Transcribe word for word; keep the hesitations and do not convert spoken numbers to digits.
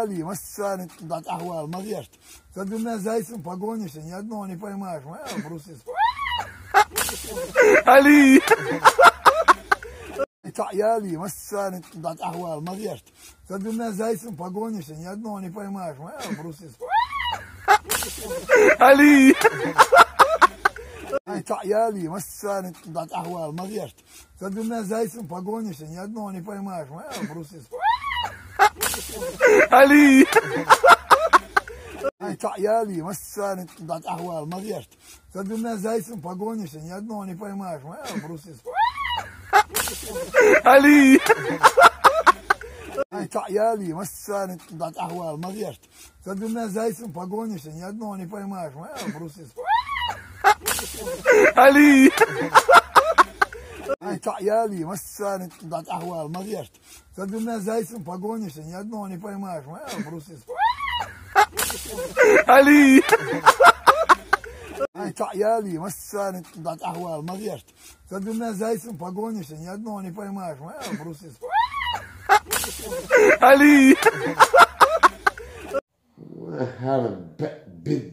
Али, массаран тӀехь ахвал ма гӀерта. Ца дуьнен зайсан погонишь, ни одного не поймаешь, ма, а, брусис. Али! Ай, таӀ яли, массаран тӀехь ахвал ма гӀерта. Ца дуьнен зайсан погонишь, ни одного не поймаешь, ма, а, брусис. Али! Ай, таӀ яли, массаран тӀехь ахвал ма гӀерта. Ца дуьнен зайсан погонишь, ни одного не поймаешь, ма, а, брусис. Али! Ай, таӀ яли, массаран тӀехь ахвал ма гӀерта. Ца дуьнен зайсан погонишь, ни одного не поймаешь, ма, а, брусис. Али! Ай, таӀ яли, массаран тӀехь ахвал ма гӀерта. Ца дуьнен зайсан погонишь, ни одного не поймаешь, ма, а, брусис. Али! Ай, таӀ яли, массаран тӀехь ахвал ма гӀерта. Ца дуьнен зайсан погонишь, ни одного не поймаешь, ма, а, брусис. Али! Ай, таӀ яли, массаран тӀехь ахвал ма гӀерта. Ца дуьнен зайсан погонишь, ни одного не поймаешь, ма, а, брусис. Али! How to be- be-